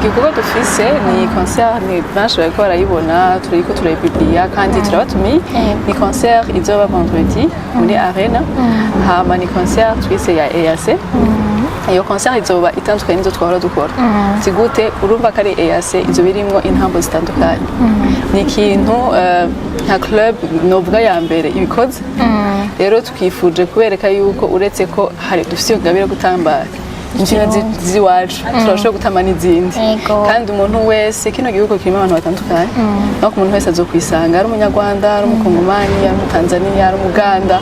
Igikorwa dufise ni concert, ni benshi bariko barayibona, turiko turayipubliya kandi turabatumiye. Ni concert izoba vendredi muri Arena. Hama ni concert twise ya EAC. Iyo concert izoba itandukanye n'izo twahora dukora. Si gute? Urumva ko ari EAC, izoba irimwo intambo zitandukanye. Ni ikintu nka club novuga ya mbere ibikoze. Rero twifuje kubereka yuko uretse ko hari dufite iyo ngabire yo gutamba imbyino z'iwacu, turashobora gutamba n'izindi. Kandi umuntu wese, kino gihugu kirimo abantu batandukanye, no ku muntu wese azokwisanga, ari umunyarwanda, ari umukongomani, ari umutanzaniya, ari umuganda,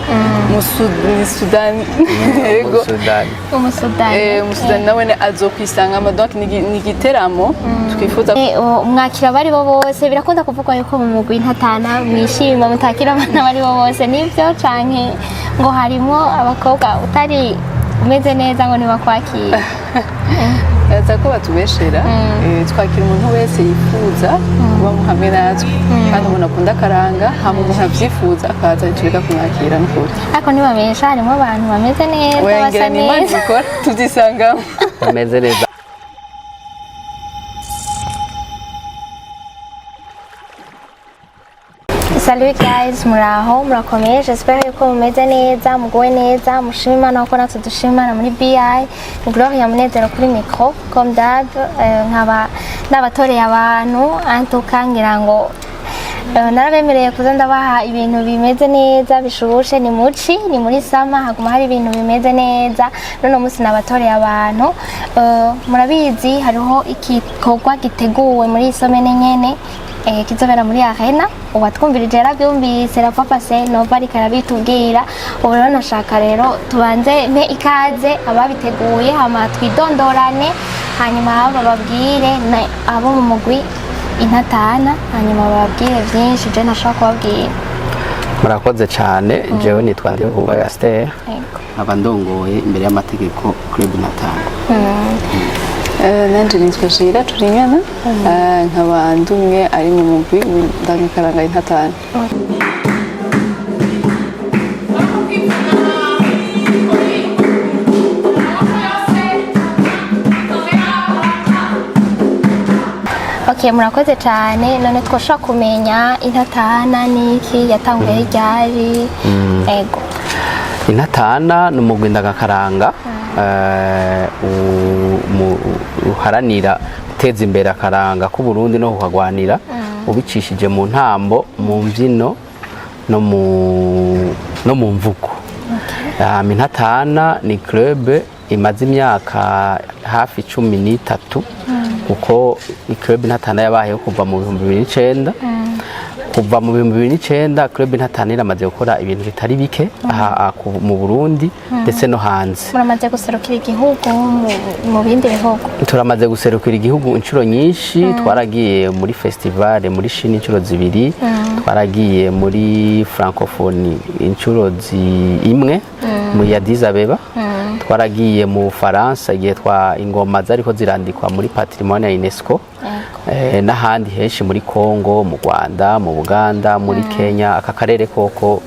umusudani, yego. Sudani. Umusudani. Umusudani nawe azokwisanga. Donc ni igiteramo twifuza. Mwakira abari bo bose. Birakunda kuvugwa yuko mu mugwi Intatana mwishima, mutakira abana abari bo bose. Nibyo canke ngo harimo abakobwa utari umeze neza ngo ntibakwakira? Aza ko batubeshera. Twakira umuntu wese yifuza kuba hamwe natwe, kandi umuntu akunda akaranga, hama umuntu abyifuza akaza, tureka kumwakira n'ukuri. Ariko ntibabesha, harimo abantu bameze neza, Wengera basa ni Imana neza. ibikora, tubyisangamo. Ameze neza. Salut guys, muraho, murakomeye? J'espère yuko mumeze neza, muguwe neza, mushima Imana kuko natwe dushima Imana muri BI. Ni Gloria Munezero kuri micro comme d'hab. Nkaba nabatoreye abantu antuka ngira ngo narabemereye kuza ndabaha ibintu bimeze neza, bishushe. Ni muci, ni muri summer, haguma hari ibintu bimeze neza. None munsi nabatoreye abantu. Murabizi hariho igikorwa giteguwe muri iyi semaine nyene, kizobera muri Arena. Uwatwumvirije yarabyumvise, la fois passée Nova ariko arabitubwira. Ubu rero nashaka rero tubanze mpe ikaze ababiteguye, hama twidondorane, hanyuma bababwire abo mu mugwi Intatana, hanyuma bababwire byinshi je ntashobora kubabwira. Murakoze cyane. Jewe nitwa Ndikuba Gaster, nkaba ndongoye imbere y'amategeko Club Intatana. Nanje nitwa Sheila Turingana, nkaba ndi umwe ari mu mugwi w'indangakaranga Intatana. Ok, murakoze cyane. None twashobora kumenya Intatana niki, yatanguye ryari? Ego. Intatana ni umugwi ndagakaranga uharanira guteza imbere akaranga k'Uburundi no kukagwanira ubicishije mu ntambo, mu mbyino no mu mvugo. Intatana ni club imaze imyaka hafi 13, kuko club Intatana yabayeho kuva mu 2009. Kuva mu 2009 club Intatana iramaze gukora ibintu bitari bike aha mu Burundi ndetse no hanze. Muramaze guserukira igihugu mu bindi bihugu? Turamaze guserukira igihugu inshuro nyinshi. Twaragiye muri festival muri Chine inshuro zibiri, twaragiye muri Francophonie inshuro imwe muri Addis Abeba, twaragiye mu Faransa igihe twa ingoma zariko zirandikwa muri patrimoine ya UNESCO, n'ahandi henshi, muri Congo, mu Rwanda, mu Buganda, muri Kenya. Aka karere koko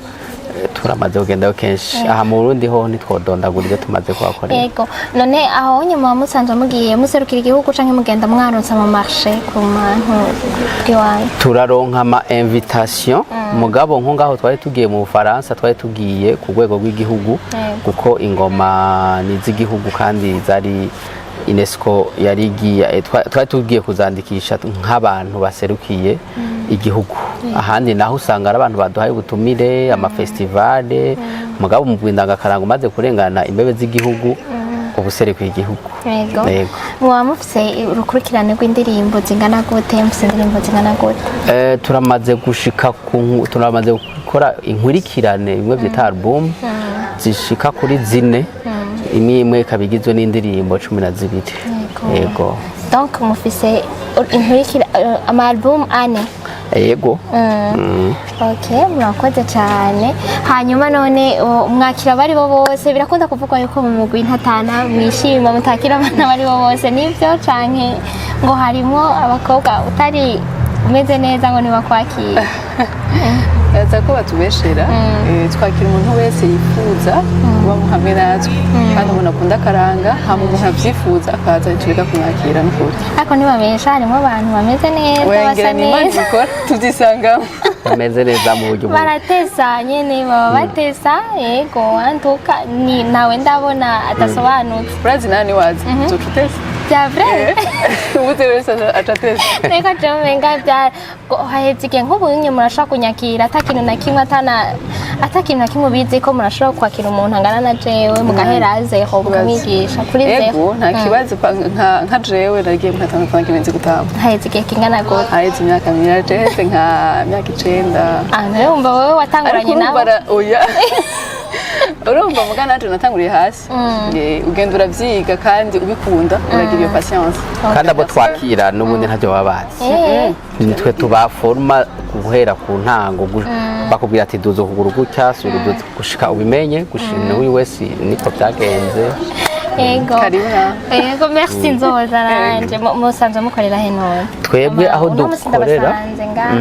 turamaze kugendayo kenshi. Aha mu Burundi ho ntitwodondagura ibyo tumaze kuhakorera. Yego. None aho nyuma musanzwe mugiye muserukira igihugu canke mugenda mwaronse ama marché ku mantu bw'iwanyu? Turaronka ama invitation, mugabo nko ngaho twari tugiye mu Bufaransa, twari tugiye ku rwego rw'igihugu, kuko ingoma ni iz'igihugu kandi zari UNESCO yari igiye, twari tugiye kuzandikisha nk'abantu baserukiye igihugu. Ahandi naho usanga ari abantu baduhaye ubutumire, amafestivale. Mugabo mu bwindangakaranga umaze kurengana imbibe z'igihugu, ubuserukiye igihugu. Yego. Yego. Muba mufise urukurikirane rw'indirimbo zingana gute? Mufise indirimbo zingana gute? Turamaze gushika ku turamaze gukora inkurikirane, bimwe byita album, zishika kuri zine, imwe imwe ikaba igizwe n'indirimbo 12. Yego. Donc mufise inkurikira ama album ane? Yego. Ok, murakoze cyane. Hanyuma none mwakira abari bo bose? Birakunda kuvugwa yuko mu mugwi Intatana mwishima, mutakira abana abari bo bose. Nibyo canke ngo harimo abakobwa utari umeze neza ngo ntibakwakira? Baza ko batubeshera. Twakira umuntu wese yifuza kuba hamwe natwe, kandi umuntu akunda akaranga, hama umuntu abyifuza akaza, tureka kumwakira n'ukuri. Ariko ntibabesha, harimo abantu bameze neza, basa Wengira ni Imana neza. ibikora, tubyisangamo. Bameze neza mu buryo bumwe. Baratesa nyene, baba batesa, yego. Antuka ni ntawe ndabona adasobanutse. Urazi nani wazi uzoca utesa. Bya vrai? Ubuze wese aca atesa. Reka jewe menga bya haheze igihe nk'ubu nyine murashobora kunyakira ata kintu na kimwe, ata kintu na kimwe ubizi ko murashobora kwakira umuntu angana na jewe, mugahera zéro, mukamwigisha kuri zéro. Ego, nta kibazo. Nka jewe nagiye mukatanga kimenzi gutamba. Haheze igihe kingana gute? Haheze imyaka myinshi, haheze nka myaka 9. Ah, nawe wumva wowe Ariko watanguranye urumva nawe. Oya, urumva muga nanje natanguriye hasi. Ugenda uravyiga kandi ubikunda, uragira iyo patience. Kandi abo twakira n'ubundi ntacyo baba bazi. Nitwe tubaforma guhera ku ntango, bakubwira ati duza ukuguru gutya, sura uduza gushika ubimenye, gushika n'uyu wese niko byagenze. Yego. Karibu nawe. Yego, merci, nzoza nanje. Musanzwe mukorera he none? Twebwe aho Uno musi dukorera ndabasanze ngaha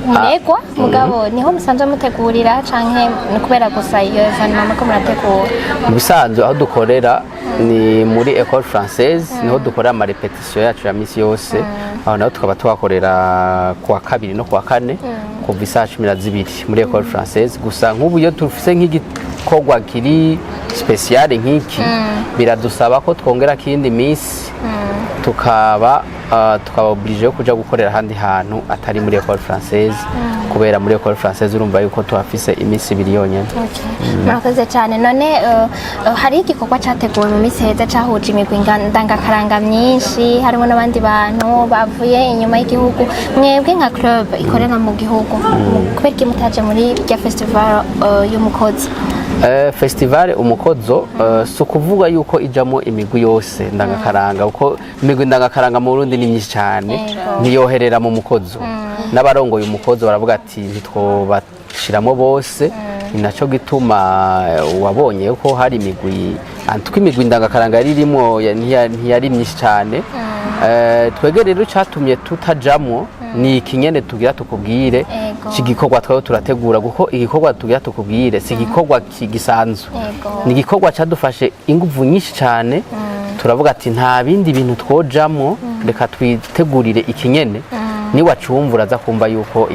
muregwa, mugabo niho musanzwe mutegurira canke ni kubera gusa iyo événement muriko murategura? Mu bisanzwe aho dukorera ni muri École Française, niho dukorera ama répétition yacu ya misi yose. Aho naho tukaba tuhakorera kuwa kabiri no kuwa kane kuva isaha 12 muri École Française. Gusa nk'ubu iyo dufise nk'igikorwa kiri spécial nk'iki, biradusaba ko twongera kindi minsi, tukaba obligé yo kuja gukorera ahandi hantu atari muri École Française, kubera muri École Française urumva yuko tuhafise iminsi 2 yonyene. Okay. Murakoze cyane. None hari igikorwa cyateguwe mu minsi heza cyahuje imigwi ndangakaranga myinshi, harimo n'abandi bantu bavuye inyuma y'igihugu. Mwebwe nka club ikorera mu gihugu, kubera iki mutaje muri rya festival y'umukozi? Festival Umukozo, si ukuvuga yuko ijamo imigwi yose ndangakaranga, kuko imigwi ndangakaranga mu Burundi ni myinshi cyane. Ntiyoherera mu mukozo. N'abarongoye umukozo baravuga ati ntitwobashiramo bose. Ni naco gituma wabonye ko hari imigwi antwe imigwi ndangakaranga yari irimo ntiyari myinshi cyane. Twebwe rero cyatumye tutajamwo ni iki nyene tugira tukubwire c'igikorwa twari turategura, kuko igikorwa tugira tukubwire si igikorwa gisanzwe. Ni igikorwa cyadufashe inguvu nyinshi cyane. Turavuga ati nta bindi bintu twojamwo, reka twitegurire ikinyene. Niwacumva uraza kumva yuko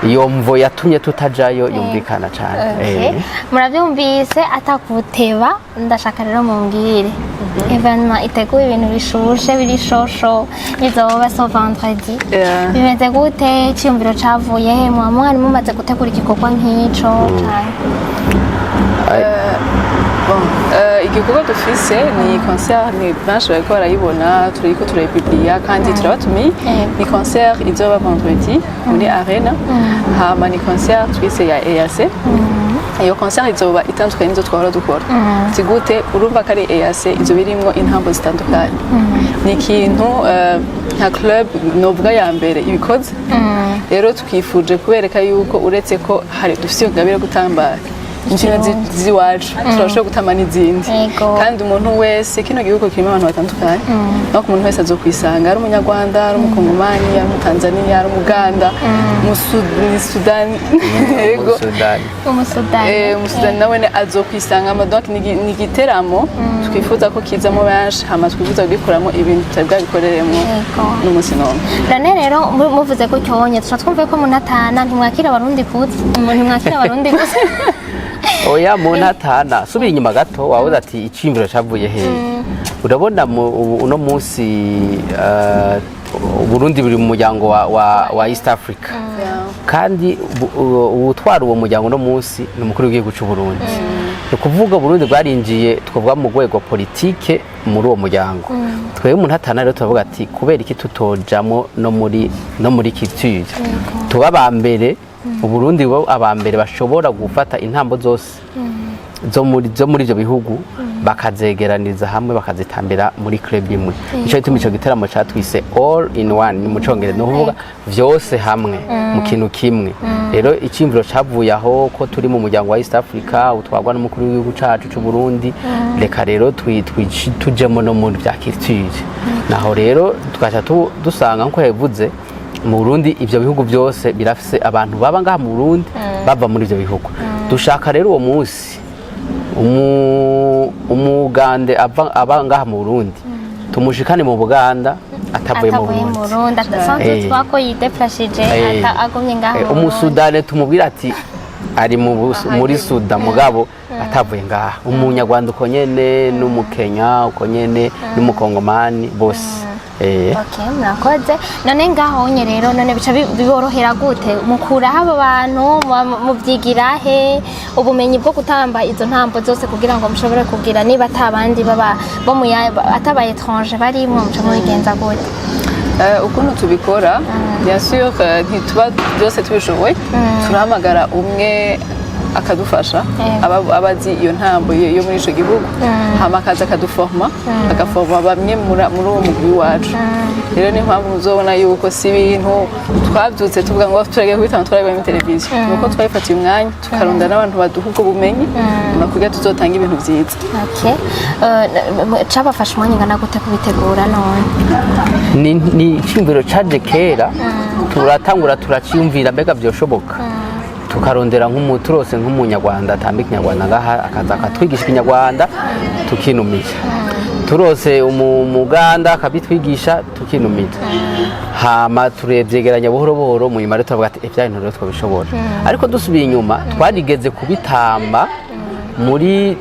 iyo mvo yatumye tutajayo yumvikana cyane. Okay. Murabyumvise atakuteba. Ndashaka rero mumbwire événement iteguye, ibintu bishushe biri shosho, bizoba ce vendredi. Bimeze gute? Icyiyumviro cavuye he? Muba mwari mumaze gutegura igikorwa nk'ico cane? Bon, igikorwa dufise ni concert, ni benshi bariko barayibona, turiko turayipubliya kandi turabatumiye. Ni concert izoba vendredi muri Arena, hama ni concert twise ya EAC. Iyo concert izoba itandukanye n'izo twahora dukora. Si gute? Urumva ko ari EAC, izo birimwo intambo zitandukanye. Ni ikintu nka club novuga ya mbere ibikoze. Rero twifuje kubereka yuko uretse ko hari dufite iyo ngabire yo gutamba imbyino z'iwacu, turashobora gutamba n'izindi. Kandi umuntu wese, kino gihugu kirimo abantu batandukanye, no ku muntu wese azokwisanga, ari umunyarwanda, ari umukongomani, ari umutanzaniya, ari umuganda, umusudani, yego. Sudani. Umusudani. Umusudani nawe azokwisanga. Donc ni igiteramo twifuza ko kizamo benshi, hama twifuza kugikuramo ibintu tutari bwabikoreremo n'umunsi n'umwe. None rero muvuze gutyo wonye tuca twumve ko munatana, ntimwakira abarundi kuza, ntimwakira abarundi gusa? Oya, mu ntatana, subira inyuma gato, wabuze ati iciyumviro cavuye hehe. Urabona uno munsi Uburundi buri mu muryango wa East Africa, kandi uwutwara uwo muryango uno munsi ni umukuru w'igihugu cy'u Burundi. Ni ukuvuga Uburundi bwarinjiye, twavuga mu rwego politike muri uwo muryango. Twebwe mu ntatana rero turavuga ati kubera iki tutojamo no muri culture, tuba aba mbere, Uburundi buba aba mbere bashobora gufata intambo zose zo muri ibyo bihugu, bakazegeraniriza hamwe, bakazitambira muri club imwe. Nico gituma ico giteramo catwise All in One, ni mu Congereza, ni ukuvuga vyose hamwe mu kintu kimwe. Rero iciyumviro cavuye aho ko turi mu muryango wa East Africa utwarwa n'umukuru w'igihugu cacu c'u Burundi, reka rero tujemo no muri vya culture. Naho rero tugaca dusanga nkuko yabivuze. Mu Burundi ivyo bihugu byose birafise abantu baba ngaha mu Burundi bava muri ivyo bihugu. Dushaka rero uwo munsi umugande aba ngaha mu Burundi tumushikane mu Buganda atavuye mu Atavuye mu Burundi. Burundi, sans toutefois ko yideplashije, agumye ngaha mu Burundi. Umusudane tumubwira ati ari muri Suda, mugabo atavuye ngaha. Umunyarwanda uko nyene, n'Umukenya uko nyene, n'Umukongomani, bose. Okay, murakoze. None ngaho nye rero, none bica biborohera gute? Mukuraho abo bantu, muvyigira he ubumenyi bwo gutamba izo ntambo zose kugira ngo mushobore kugira, niba ata bandi baba bo mu ataba étranger barimwo, muca mubigenza gute? Ukuntu tubikora, bien sûr, ntituba byose tubishoboye. Turahamagara umwe akadufasha, aba azi iyo ntambo yo muri ico gihugu, hama akaza akaduforma, agaforma bamwe muri uwo mugwi wacu. Rero niyo mpamvu muzobona yuko si ibintu twabyutse tuvuga ngo turagiye kubitanga, turabibona muri televiziyo. Nuko twabifatiye umwanya, tukarunda n'abantu baduha ubwo bumenyi kugira tuzotanga ibintu vyiza. Okay. Cabafashe umwanya ungana gute kubitegura none? Ni icyumviro caje kera, turatangura turaciyumvira mbega vyoshoboka, tukarondera turose nk'Umunyarwanda atamba Ikinyarwanda ngaha, akaza akatwigisha Ikinyarwanda, tukinumiza. Turose Umuganda akabitwigisha, tukinumiza. Hama turebyegeranya buhoro buhoro. Mu nyuma rero turavuga ati ibya bintu rero twabishobora. Ariko dusubiye inyuma, twarigeze kubitamba muri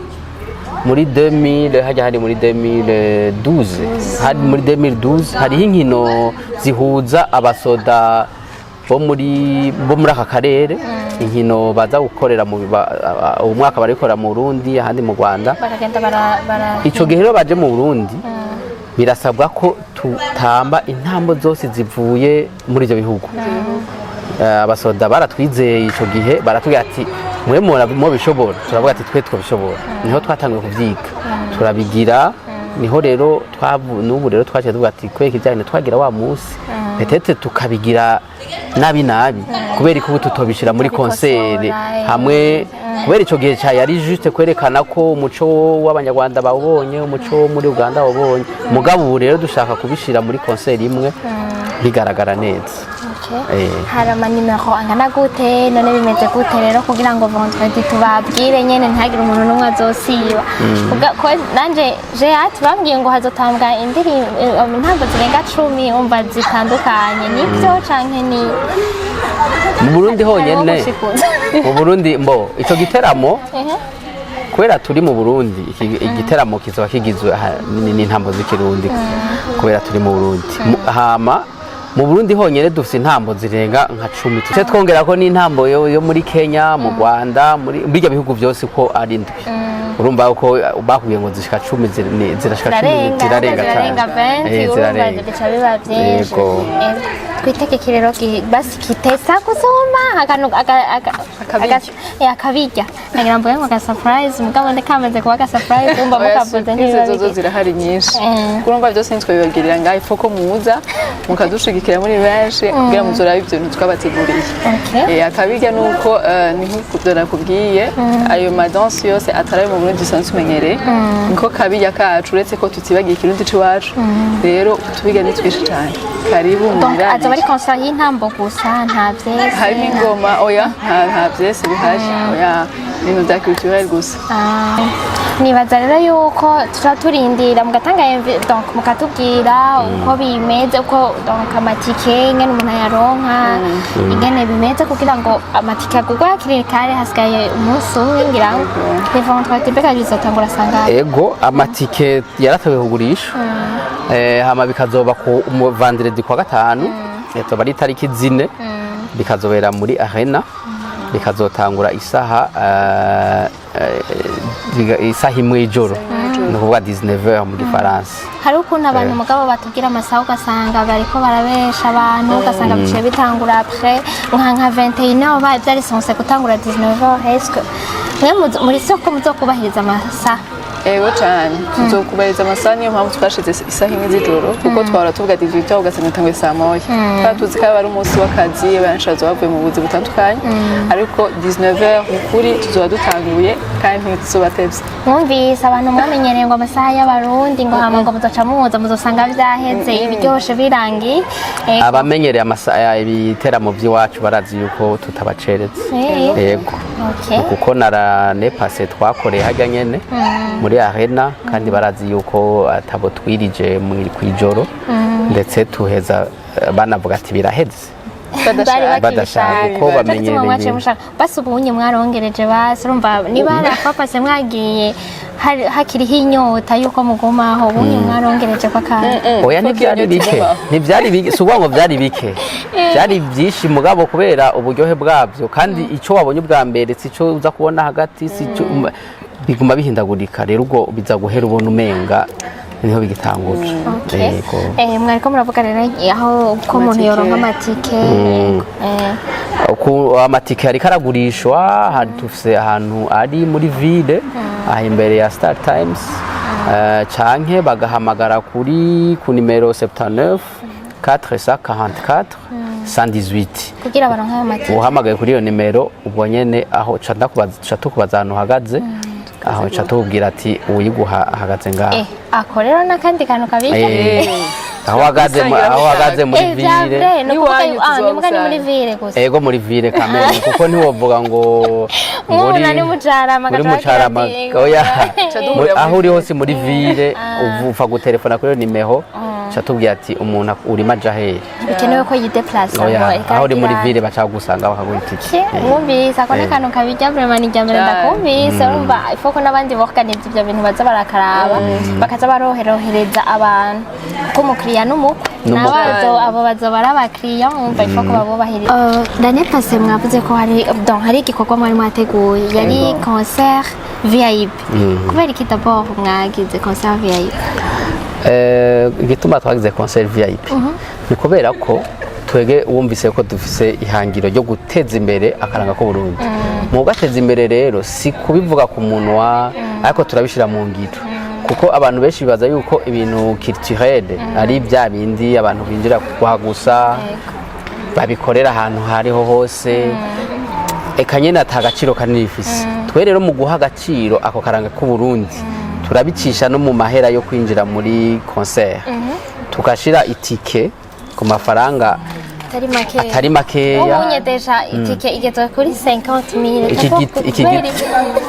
2000, hajya hari muri 2012, hari muri 2012 hariho inkino zihuza abasoda bo muri aka karere, inkino baza gukorera mu uwo mwaka barikorera mu Burundi, ahandi mu Rwanda. Bakagenda bara Ico gihe rero baje mu Burundi, birasabwa ko tutamba intambo zose zivuye muri ivyo bihugu. Abasoda baratwizeye ico gihe, baratubwira ati mwe mubishobora. Turavuga ati twe twabishobora. Niho twatangiye kuvyiga, turabigira. Niho rero n'ubu rero twaciye tuvuga ati kubera ibijyanye twagira wa munsi, peut-être tukabigira nabi nabi, kubera ko ubu tutobishira muri concert hamwe, kubera ico gihe ca yari juste kwerekana ko umuco w'Abanyarwanda bawubonye, umuco wo muri Uganda bawubonye. Mugabo ubu rero dushaka kubishira muri concert imwe bigaragara neza. Okay. Hari amanimero angana gute none? Bimeze gute rero kugira ngo vendredi tubabwire nyene ntihagire umuntu n'umwe azosiba? Ko nanje j'ai hâte. Bambwiye ngo hazotambwa indirimbo, intambo zirenga 10, umva, zitandukanye. Nivyo canke ni Mu Burundi hariho honyene? Gushikuza. Mu Burundi mbo ico giteramo, kubera turi mu Burundi, igiteramo kizoba kigizwe n'intambo z'Ikirundi, kubera turi mu Burundi. Hama mu Burundi honyene dufise intambo zirenga nka 10. Tuce twongera ko n'intambo yo muri Kenya, mu Rwanda, muri birya bihugu byose ko ari indwi. Urumva ko bakubwiye ngo zishika 10, zirashika 10. Zirarenga. Zirarenga Zirarenga cane. 20. Eh, Urumva zirarenga. bica biba byinshi. Yego. Twiteke iki rero basi kitesa gusumba akantu Akabirya. Akabirya nagira mvuge ngo aga surprise, mugabo ndikamaze kuba aga surprise, umva Oya, mukavuze surprise ntibiba zozo zirahari nyinshi. Urumva byose ntitwabibabwirira ngaho, ipfa ko muza mukadushigikira muri benshi kugira muzorabe ibyo bintu twabateguriye. Akabirya ni uko ni nk'uko nakubwiye, ayo madanse yose atari ayo mu Burundi dusanzwe tumenyereye, niko kabirya kacu, uretse ko tutibagiye Ikirundi c'iwacu. Rero tubirya ni twinshi cyane. Karibu Donc azoba ari mwirabire. concert y'intambo gusa, nta vyese? Harimo ingoma. Oya, nta vyese bihari, oya, ni ibintu bya culturel gusa. Ah, nibaza rero yuko tuba turindira mugatanga donc mukatubwira uko bimeze, uko donc amatike ingene umuntu ayaronka, ingene bimeze, kugira ngo amatike agurwe hakiri kare. Hasigaye umunsi umwe ngira ngo ni vendredi. Mbega bizotangura sangahe? Ego, amatike yaratawe kugurisha, hama bikazoba ku mu vendredi kwa gatanu, zoba ari itariki 4, bikazobera muri Arena, bikazotangura isaha isaha 1 y'ijoro, ni ukuvuga 19h mu Gifaransa. Hari ukuntu abantu mugabo batubwira amasaha, ugasanga bariko barabesha abantu, ugasanga biciye bitangura après nka 21h, baye byari censé gutangura 19h. Est-ce que mwe muri soko muzokubahiriza amasaha? Ego cyane, tuzokubahiriza amasaha. Niyo mpamvu twashize isaha 1 z'ijoro, kuko twahora tuvuga 18h ugasanga itanguye saa moya. Twari tuzi ko aba ari umunsi w'akazi, benshi bazoba bavuye mu buzi butandukanye, ariko 19h mu kuri tuzoba dutanguye kandi ntituzobatevye. Mwumvise, abantu mwamenyereye ngo amasaha y'Abarundi, ngo hama ngo muzoca muza, muzosanga vyaheze, ibiryoshe birangiye. Ego. Abamenyereye amasaha ibiteramo by'iwacu barazi yuko tutabaceretse. Yego. Kuko l'année passée twakoreye hajya nyene muri Arena, kandi barazi yuko atabo twirije kw'ijoro, ndetse tuheza banavuga ati biraheze. Bari Badashaka. bakibishaka. Kuko Cyo gituma bamenyereye. mwaciye mushaka basi ubunye mwarongereje, basi urumva niba hari apapase mwagiye hakiriho inyota yuko mugumaho, ubunye mwarongereje ko akantu. Oya, ntibyari bike, ntibyari bike, si ukuvuga ngo byari bike, byari byinshi, mugabo kubera uburyohe bwabyo, kandi icyo wabonye ubwa mbere si cyo uza kubona hagati, si cyo biguma bihindagurika. Rero ubwo biza guhera ubona umenga niho bigitangura. Okay. Yego. Mwariko muravuga rero aho ko umuntu Amatike. yoronka amatike. Amatike ariko aragurishwa, hari dufise ahantu ari muri ville aha imbere ya Star Times, canke bagahamagara ku nimero 79 444 118. Kugira baronke ayo matike. Uhamagaye kuri iyo nimero, ubwo nyene aho ca ndakubaza, ca tukubaza ahantu uhagaze, aho ca tukubwira ati uyiguha ahagaze ngaha. Ako rero n'akandi kantu kabirya. Aho uhagaze aho uhagaze muri vya ville. vrai, ni ukuvuga N'iwanyu ni muga ni muri tuzobusanga. ville gusa. Ego, muri ville kamere, kuko ntiwovuga ngo Nk'ubu nari Mucarama, muri gaca Mucarama. bagira ati, Oya. Ca duhurira Aho muri uri hose muri ville, upfa gutelefona kuri iyo nimero, ca tubwira ati umuntu urimo aja hehe. Bikenewe ko yideplace. Oya, aho uri muri ville baca bagusanga bakaguha itike. Mwumvise, ako n'akantu kabirya, vraiment ni irya mbere ndakumvise. Urumva ifo ko n'abandi borganiza ibyo bintu baza barakaraba, bakaza baroherohereza abantu, kuko umukiriya n'umukwe. N'umukwe. N'abazo abo bazoba ari abakiriya, mwumva ifo ko babubahiriza. L'année passée mwavuze ko hari, donc hari igikorwa mwari mwateguye, yari concert VIP. Kubera iki d'abord mwagize concert VIP? Igituma twagize concert VIP ni kubera ko twege wumvise ko dufise ihangiro ryo guteza imbere akaranga k'Uburundi. Mu gateza imbere rero si kubivuga ku munwa, ariko turabishira mu ngiro, kuko abantu benshi bibaza yuko ibintu culturel ari bya bindi abantu binjira kuha gusa, babikorera ahantu hariho hose, eka nyene ata gaciro kanini bifise. Twe rero mu guha agaciro ako karanga k'Uburundi, turabicisha no mu mahera yo kwinjira muri concert, tugashira itike ku mafaranga atari make. Atari makeya. Ubunye déjà itike igeze kuri 50,000.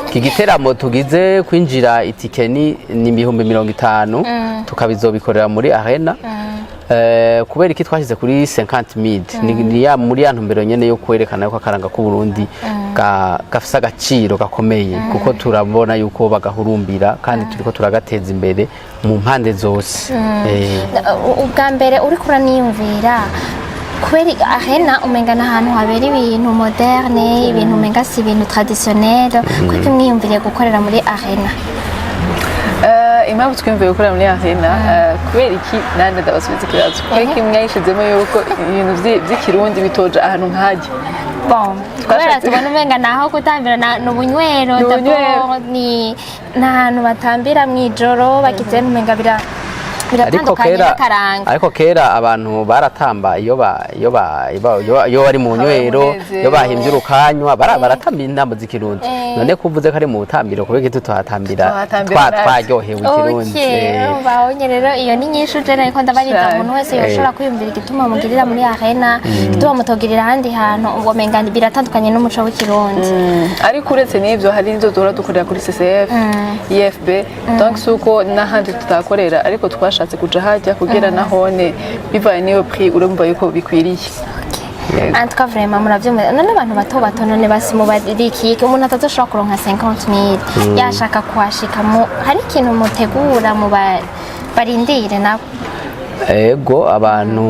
Iki giteramo tugize, kwinjira itike ni 50,000, tukabizobikorera muri Arena. Kubera iki twashyize kuri 50,000? Ni ya muri ya ntumbero nyene yo kwerekana yuko akaranga k'Uburundi gafise agaciro gakomeye, kuko turabona yuko bagahurumbira kandi turiko turagateza imbere mu mpande zose. Ubwa mbere uriko uraniyumvira, kubera Arena umenga ni ahantu habera ibintu moderne, ibintu umenga si ibintu traditionnel, kuko mwiyumviriye gukorera muri Arena? Impamvu twiyumviye gukorera muri Arena, kubera iki? Nande ndabasubiza ikibazo: kubera iki mwayishizemo yuko ibintu vy'ikirundi bitoja ahantu nk'ahajya? Bon, kubera tubona umenga naho gutambira ni ubunywero. Ni ubunywero. D'abord ni ahantu batambira mw'ijoro, bagize umenga Ariko biratandukanye kera n'akaranga. Ariko kera abantu baratamba iyo bari mu nywero, umunezero. Iyo bahimbye urukanywa, baratamba intambo z'ikirundi. None ko uvuze ko ari mu butambiro, kubera iki tutatambira? Tuhatambira natwe. Twaryohewe ikirundi. Okay, urumva abonye rero iyo ni nyinshi uje, ariko ndabariza Cane. umuntu wese yoshobora kwiyumvira igituma mugirira muri Arena, igituma mutogirira ahandi hantu, ubwo menga biratandukanye n'umuco w'ikirundi. Ariko uretse n'ivyo, hari n'ivyo duhora dukorera kuri CCF, IFB, donc si uko n'ahandi tutakorera, ariko twashatse kuja hajya kugira nahone bivanye n'iyo prix, urumva yuko bikwiriye. Yego. En tout cas, vraiment muravyumva. None abantu bato bato, none basi mubarikike, umuntu atazoshobora kuronka 50,000 yashaka kuhashika, mu hari ikintu mutegura mu barindire nabo? Ego, abantu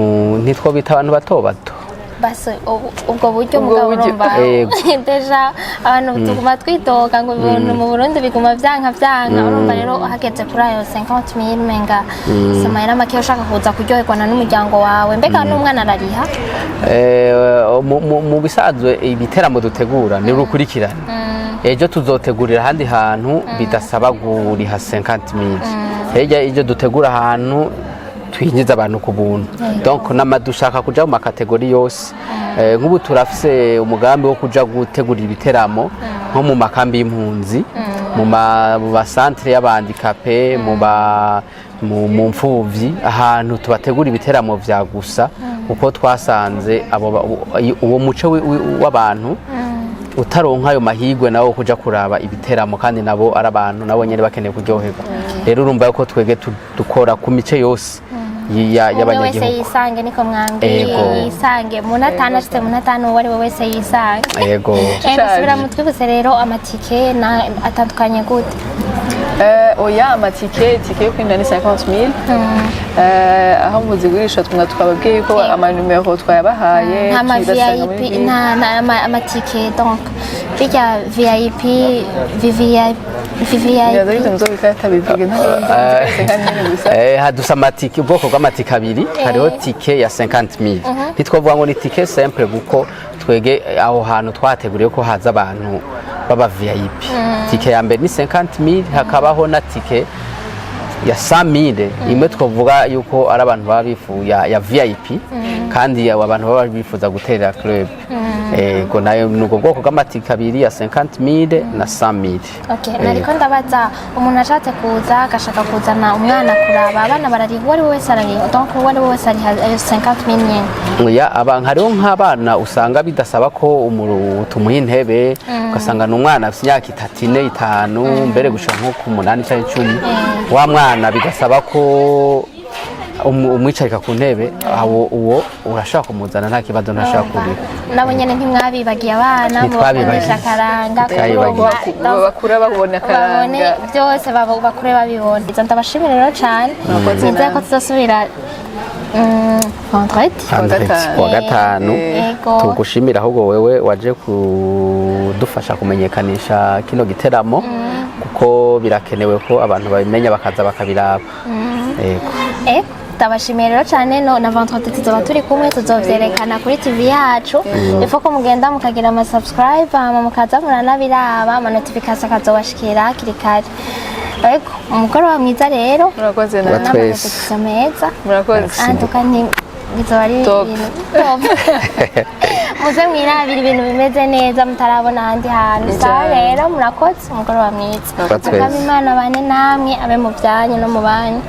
ntitwo bita abantu bato bato. Basi ubwo buryo Ubwo mugabo buryo. urumva Yego. déjà abantu tuguma twidoga ngo ibintu mu Burundi biguma vyanka vyanka. Urumva rero hageze kuri ayo 50,000, menga si amahera make ushaka kuza kuryoherwa n'umuryango wawe. Mbega n'umwana arariha? Mu bisanzwe ibiteramo dutegura ni urukurikirane. Ejo tuzotegurira ahandi hantu bidasaba guriha 50,000, hirya ibyo dutegura ahantu twinjiza abantu ku buntu. Donc nama dushaka kuja mu ma catégories yose. Nk'ubu turafise umugambi wo kuja gutegura ibiteramo nko mu makambi y'impunzi. mu ba centre y'aba handicapés, mu mfuvyi, ahantu tubategura ibiteramo vya gusa, kuko twasanze abo uwo muco w'abantu utaronka ayo mahirwe nawo kuja kuraba ibiteramo, kandi nabo ari abantu, nabo nyene bakeneye kuryoherwa. Rero urumva yuko twebwe dukora ku mice yose Umwe wese y'abanyagihugu. yisange, niko mwambwiye. Ego. Yisange mu natanu, ashitse mu natanu, uwo ari we wese yisange. Ego. Gusubira mu twibutse rero, amatike na atandukanye gute? Oya, amatike, tike yo kwinjira ni 50 000. Aho muzigurisha tumwa twababwiye yuko amanumero twayabahaye. Nta ma Tuyibasanga muri VIP ville. Nta amatike, donc bijya VIP, VVIP, VVIP. Biraza bite muzobifata bivuge nta gusa. Hadusa amatike, ubwoko bw'amatike abiri. Hariho tike ya 50 000, ntitwavuga ngo ni tike simple, kuko twege aho hantu twateguriye ko haza abantu baba VIP. Tike ya mbere ni 50 000, hakabaho na tike ya 100 000, imwe twavuga yuko ari abantu baba bifuza ya VIP, kandi abo abantu baba bifuza guterera club. Ego, nayo ni ubwo bwoko bw'amatike abiri, ya 50 000 na 100 000. Okay, nariko ndabaza, umuntu ashatse kuza agashaka kuzana umwana kuraba, abana barariha, uwo ari we wese arariha, donc uwo ari we wese ariha ayo 50 nyene? Oya, hariho nk'abana usanga bidasaba ko tumuha intebe, ugasanga ni umwana afite imyaka 3, 4, 5, mbere gushika nko ku 8 cyangwa 10. Wa mwana bigasaba ko umwicarika ku ntebe, awo uwo urashobora kumuzana, nta kibazo, ntashobora kurira. Nabo nyene ntimwabibagiye abana? Ntitwabibagiye. Mubakoresha akaranga. Ntitwabibagiye. Bakura babona babone akaranga. Byose bakure babibona. Izo ndabashimira rero cane. Murakoze Nizeye ko namwe. tuzosubira vendredi. Vendredi, Gatanu. kuwa gatanu. Yego. Tugushimira ahubwo wewe waje kudufasha kumenyekanisha kino giteramo, kuko birakenewe ko abantu babimenya bakaza bakabiraba. Yego. Ndabashimiye rero cyane. No na vendredi tuzoba turi kumwe, tuzovyerekana kuri TV yacu. Ifo ko mugenda mukagira ama subscribe, hama mukaza muranabiraba, ama notification akazobashikira hakiri kare. Ego, umugoroba mwiza rero. Murakoze Wa nawe. twese. N'amarepetition meza. Murakoze. Antuka nti bizoba ari Top. ibintu top. Muze mwirabira ibintu bimeze neza mutarabona ahandi hantu. Sawa rero, murakoze, umugoroba mwiza. Wa twese. Mukama Imana bane namwe, abe mu byanyu no mu banyu.